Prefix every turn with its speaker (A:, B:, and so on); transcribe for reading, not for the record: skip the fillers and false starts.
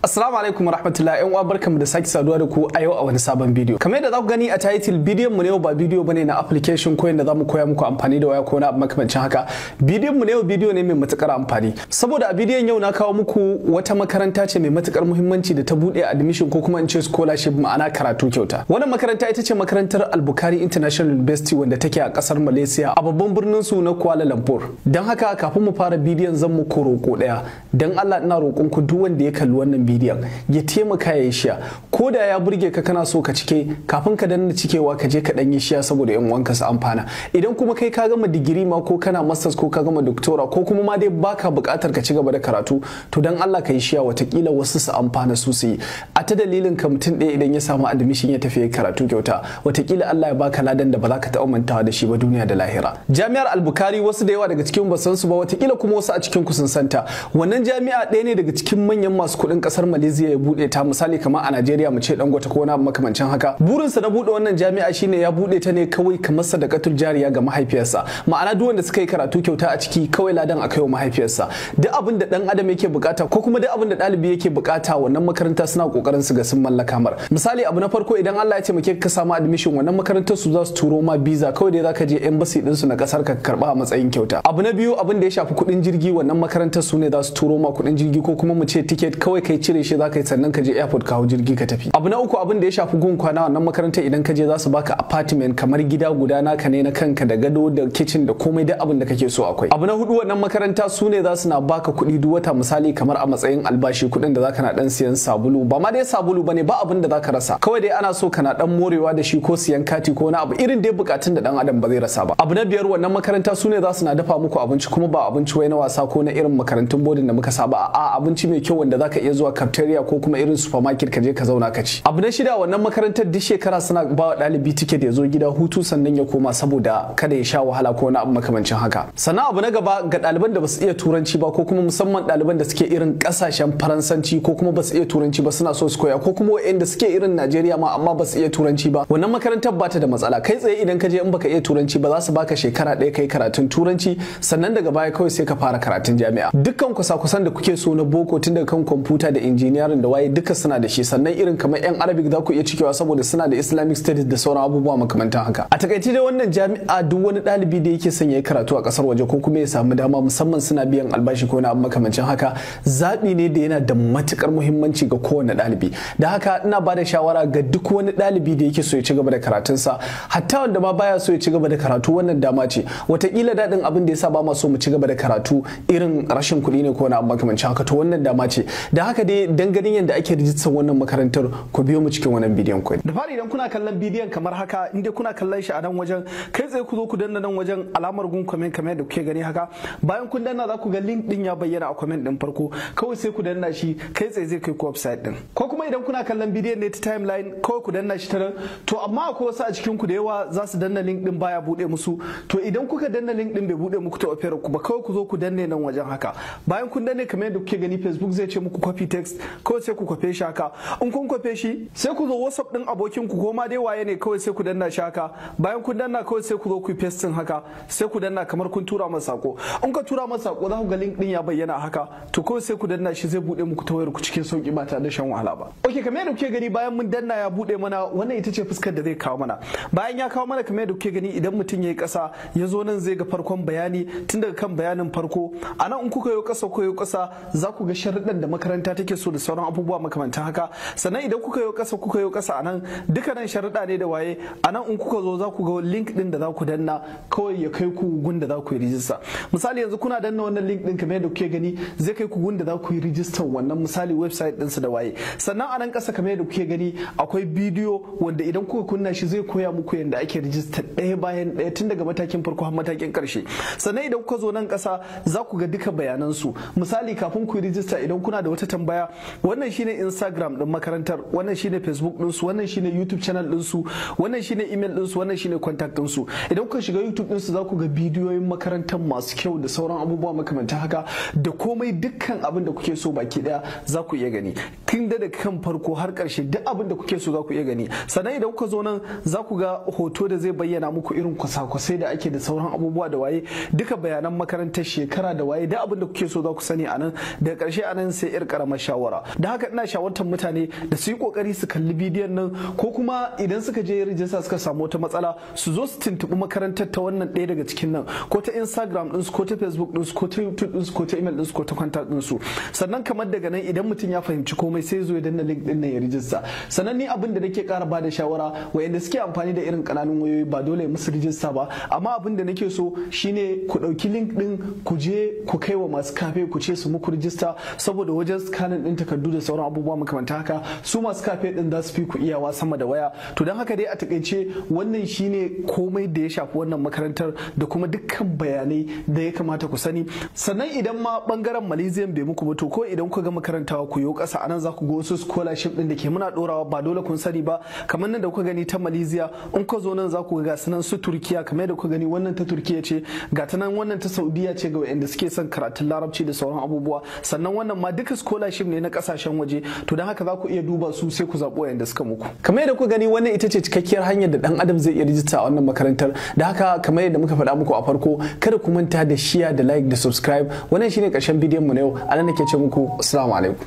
A: Assalamu alaikum warahmatullahi yan uwa, barkamu da sake saduwa da ku a yau a wani sabon bidiyo. Kamar yadda za ku gani a title, bidiyon mu ne ba bidiyo bane na application ko yadda zamu koya muku amfani da waya ko na abu makamancin haka. Bidiyon mu ne yau bidiyo ne mai matukar amfani. Saboda a bidiyon yau na kawo muku wata makaranta ce mai matukar muhimmanci da ta bude admission ko kuma in ce scholarship, ma'ana karatu kyauta. Wannan makaranta ita ce makarantar Al-Bukhari International University wanda take a kasar Malaysia a babban birnin su na Kuala Lumpur. Don haka kafin mu fara bidiyon zan muku roƙo ɗaya. Don Allah ina roƙon ku, duk wanda ya kalli wannan bidiyon ya taimaka ya yi share. Ko da ya burge ka kana so ka cike, kafin ka danna cikewa ka je ka dan yi share saboda yan uwanka su amfana. Idan kuma kai ka gama digiri ma, ko kana masters, ko ka gama doctora, ko kuma ma dai baka buƙatar ka ci gaba da karatu, to dan Allah ka yi share, watakila wasu su amfana su su yi. A ta dalilin ka mutum ɗaya idan ya samu admission ya tafi karatu kyauta, watakila Allah ya baka ladan da ba za ka taɓa mantawa da shi ba duniya da lahira. Jami'ar Al-Bukhari wasu da yawa daga cikin ba san su ba, watakila kuma wasu a cikin ku sun santa. Wannan jami'a ɗaya ne daga cikin manyan masu kuɗin ƙasar Malaysia ya buɗe ta, misali kamar a Najeriya mu ce Dangote ko wani abu makamancin haka. Burinsa na buɗe wannan jami'a shine ya buɗe ta ne kawai kamar sadakatul jariya ga mahaifiyarsa, ma'ana duk wanda suka yi karatu kyauta a ciki kawai ladan a kai wa mahaifiyarsa. Duk abin da ɗan adam yake bukata ko kuma duk abin da ɗalibi yake bukata, wannan makaranta suna kokarin su ga sun mallaka mar. Misali, abu na farko, idan Allah ya taimake ka samu admission, wannan makarantar su za su turo ma visa, kawai dai zaka je embassy din su na kasar ka karba a matsayin kyauta. Abu na biyu, abin da ya shafi kuɗin jirgi, wannan makarantar su ne za su turo ma kuɗin jirgi ko kuma mu ce ticket, kawai kai cire shi zaka yi sannan ka je airport ka hau jirgi ka tafi. Abu na uku, abin da ya shafi gun kwana, wannan makarantar idan ka je za su baka apartment, kamar gida guda naka ne na kanka, da gado da kitchen da komai, duk abin da kake so akwai. Abu na hudu, wannan makaranta su ne za su na baka kuɗi duk wata, misali kamar a matsayin albashi, kuɗin da zaka na dan siyan sabulu, ba ma dai sabulu bane ba, abin da zaka rasa, kawai dai ana so kana dan morewa da shi, ko siyan kati ko wani abu, irin dai bukatun da dan adam ba zai rasa ba. Abu na biyar, wannan makaranta su ne za su na dafa muku abinci, kuma ba abinci wai na wasa ko na irin makarantun boarding da muka saba, a abinci mai kyau wanda zaka iya zuwa cafeteria ko kuma irin supermarket ka je ka zauna ka ci. Abu na shida, wannan makarantar duk shekara suna ba wa ɗalibi ticket ya zo gida hutu sannan ya koma, saboda kada ya sha wahala ko wani abu makamancin haka. Sannan abu na gaba, ga ɗaliban da ba su iya turanci ba, ko kuma musamman ɗaliban da suke irin ƙasashen Faransanci ko kuma ba su iya turanci ba suna so su koya, ko kuma waɗanda suke irin Najeriya ma amma ba su iya turanci ba, wannan makarantar ba ta da matsala. Kai tsaye idan ka je, in baka iya turanci ba, za su baka shekara ɗaya kai karatun turanci, sannan daga baya kawai sai ka fara karatun jami'a. Dukkan kwasa-kwasan da kuke so na boko, tun daga kan kwamfuta da engineering da waye, duka suna da shi. Sannan irin kamar yan Arabic za ku iya cikewa saboda suna da Islamic studies da sauran abubuwa makamantan haka. A takaice dai wannan jami'a, duk wani ɗalibi da yake son ya yi karatu a ƙasar waje ko kuma ya samu dama, musamman suna biyan albashi ko wani abu makamancin haka, zaɓi ne da yana da matukar muhimmanci ga kowane ɗalibi. Da haka ina ba da shawara ga duk wani ɗalibi da yake so ya ci gaba da karatunsa, hatta wanda ma baya so ya ci gaba da karatu, wannan dama ce. Wataƙila daɗin abin da yasa ba ma so mu ci gaba da karatu irin rashin kuɗi ne ko wani abu makamancin haka, to wannan dama ce. Da haka dai dan ganin yadda ake rijistar wannan makarantar, ku biyo mu cikin wannan bidiyon ku.
B: Da fari, idan kuna kallon bidiyon kamar haka, inda kuna kallon shi a nan wajen, kai tsaye ku zo ku danna nan wajen alamar gun comment kamar yadda kuke gani haka. Bayan kun danna, za ku ga link din ya bayyana a comment din farko, kawai sai ku danna shi, kai tsaye zai kai ku website din. Ko kuma idan kuna kallon bidiyon ne ta timeline, kawai ku danna shi ta nan. To amma akwai wasu a cikin ku da yawa za su danna link din baya bude musu. To idan kuka danna link din bai bude muku ta Opera ku ba, kawai ku zo ku danne nan wajen haka. Bayan kun danne kamar yadda kuke gani, Facebook zai ce muku copy text, kawai sai ku kwafe shi haka. In kun kwafe shi, sai ku zo WhatsApp din abokin ku ko ma dai waye ne, kawai sai ku danna shi haka. Bayan kun danna, kawai sai ku zo ku yi pasting haka, sai ku danna kamar kun tura masa sako. In ka tura masa sako, za ku ga link din ya bayyana haka. To kawai sai ku danna shi, zai bude muku ta wayar ku cikin sauki ba tare da shan wahala ba. Okay, kamar yadda kuke gani, bayan mun danna ya bude mana, wannan ita ce fuskar da zai kawo mana. Bayan ya kawo mana kamar yadda kuke gani, idan mutum ya yi kasa ya zo nan, zai ga farkon bayani, tun daga kan bayanin farko. A nan in kuka yi kasa ko yi kasa, za ku ga sharuɗan da makaranta take so da sauran abubuwa makamantan haka. Sannan idan kuka yi kasa kuka yi kasa, a nan dukkanin sharuɗa ne da waye. A nan in kuka zo, za ku ga link din da za ku danna kawai ya kai ku gun da za ku yi rijista. Misali yanzu kuna danna wannan link din kamar yadda kuke gani, zai kai ku gun da za ku yi rijistar wannan, misali website ɗinsu da waye. Sannan a nan ƙasa kamar yadda kuke gani, akwai bidiyo wanda idan kuka kunna shi zai koya muku yadda ake rijista ɗaya bayan ɗaya, tun daga matakin farko har matakin ƙarshe. Sannan idan kuka zo nan ƙasa, za ku ga duka bayanan su. Misali kafin ku yi rijista, idan kuna da wata tambaya, wannan shine Instagram din makarantar, wannan shine Facebook din su, wannan shine YouTube channel din su, wannan shine email din su, wannan shine contact din su. Idan kuka shiga YouTube din su, za ku ga bidiyoyin makarantar masu kyau da sauran abubuwa makamantan haka da komai. Dukkan abin da kuke so baki daya za ku iya gani, tun da kan farko har karshe, duk abin da kuke so za ku iya gani. Sannan idan kuka zo nan, za ku ga hoto da zai bayyana muku irin kwasa-kwasai da ake da sauran abubuwa da waye, duka bayanan makarantar, shekara da waye, duk abin da kuke so za ku sani a nan. Daga karshe a nan sai yar karamar shawara. shawara. Da haka ina shawartar mutane da su yi kokari su kalli bidiyon nan, ko kuma idan suka je rijista suka samu wata matsala su zo su tuntuɓi makarantar ta wannan ɗaya daga cikin nan, ko ta Instagram ɗinsu, ko ta Facebook ɗinsu, ko ta YouTube ɗinsu, ko ta email ɗinsu, ko ta contact ɗinsu. Sannan kamar daga nan idan mutum ya fahimci komai sai zo ya danna link ɗin nan ya rijista. Sannan ni abin da nake ƙara bada shawara, wayanda suke amfani da irin ƙananun wayoyi ba dole musu rijista ba, amma abin da nake so shine ku ɗauki link ɗin ku je ku kai wa masu cafe ku ce su muku rijista, saboda wajen scanning ɗin takardu da sauran abubuwa makamanta haka su masu cafe ɗin za su fi ku iyawa sama da waya. To don haka dai a takaice wannan shine komai da ya shafi wannan makarantar da kuma dukkan bayanai da ya kamata ku sani. Sannan idan ma bangaren Malaysia bai muku ba, to ko idan ku ga makarantawa ku yo kasa anan za ku ga wasu scholarship din da ke muna dorawa, ba dole kun sani ba. Kamar nan da kuka gani ta Malaysia, in ka zo nan za ku ga sunan su Turkiya, kamar yadda kuka gani wannan ta Turkiya ce, ga ta nan wannan ta Saudiya ce ga wayanda suke son karatun Larabci da sauran abubuwa. Sannan wannan ma duka scholarship ne na kasashen waje. To don haka za ku iya duba su sai ku zaɓi wayanda suka muku.
A: Kamar yadda kuka gani, wannan ita ce cikakkiyar hanyar da dan adam zai iya rijista a wannan makarantar. Da haka kamar yadda muka faɗa muku a farko, kada ku manta da share da like da subscribe. Wannan shine ƙarshen bidiyon mu na yau. Anan nake ce muku assalamu alaikum.